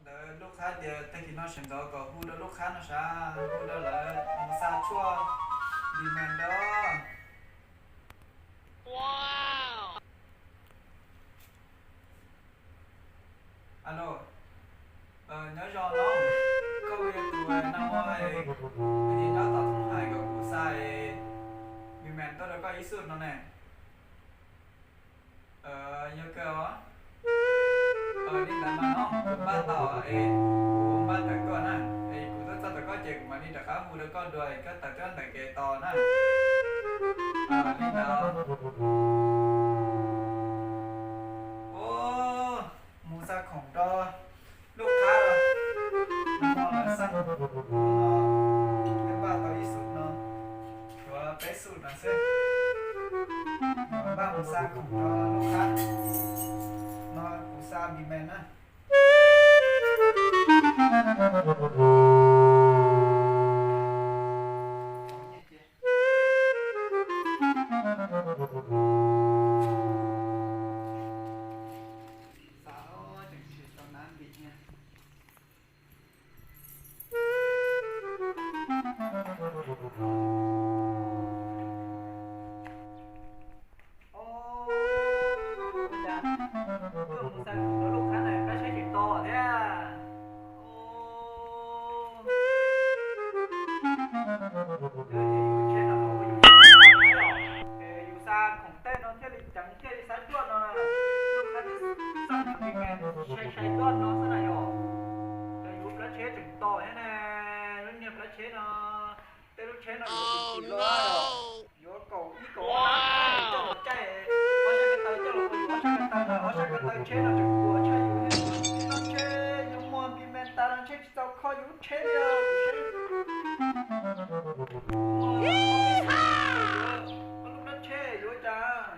Ntawd lub qhab tias tag kis no sawv ntxov kom hu rau lub qhab no sav, hu rau lawv mus xa tshuaj Demand rau. Alo, nyob zoo no, koj puas yog tus no, kuv ces nyob tom Thoob Hais kom kuv xa Demand tuaj rau koj ib xub no ne. Yog kawg os. Li ntawd mas no kuv npaj tau es kuv npaj tawm tuaj na, es kuv tuaj txog tom koj ces kuv mam li rov qab hu rau koj dua es koj tawm tuaj ntawm kev tos na. Li ntawd. Mus xa khoom rau lub qhab, no lawv xa khoom no, twb npaj tau ib xub no, tshuav peb xub no xwb. Npaj mus xa khoom rau lub qhab no, kuv xa Demand na. Tuaj mus xa khoom rau lub qhab na, kab tsheb tsis to thiab. Yus tsheb no los ua yus tsheb, yus xa khoom tej no thiaj li ceev thiaj li xav cuaj no. Lub qhab xaj sai sai cuaj no xwb na yom. Ces yus plab tsheb tseem to thiab na, lub niag plab tsheb no, tej lub tsheb no yuav tsis los, yuav kaum ib kaum ob lab coj los caij, ob sab ko taw coj los ua yus ob sab ko taw na, ob sab ko taw tsheb no tseem puas tshaj yus, lub tsheb yus muag Demand tas los ntshe tsis txaus kho yus lub tsheb li os. Lub plab tsheb yuav cas.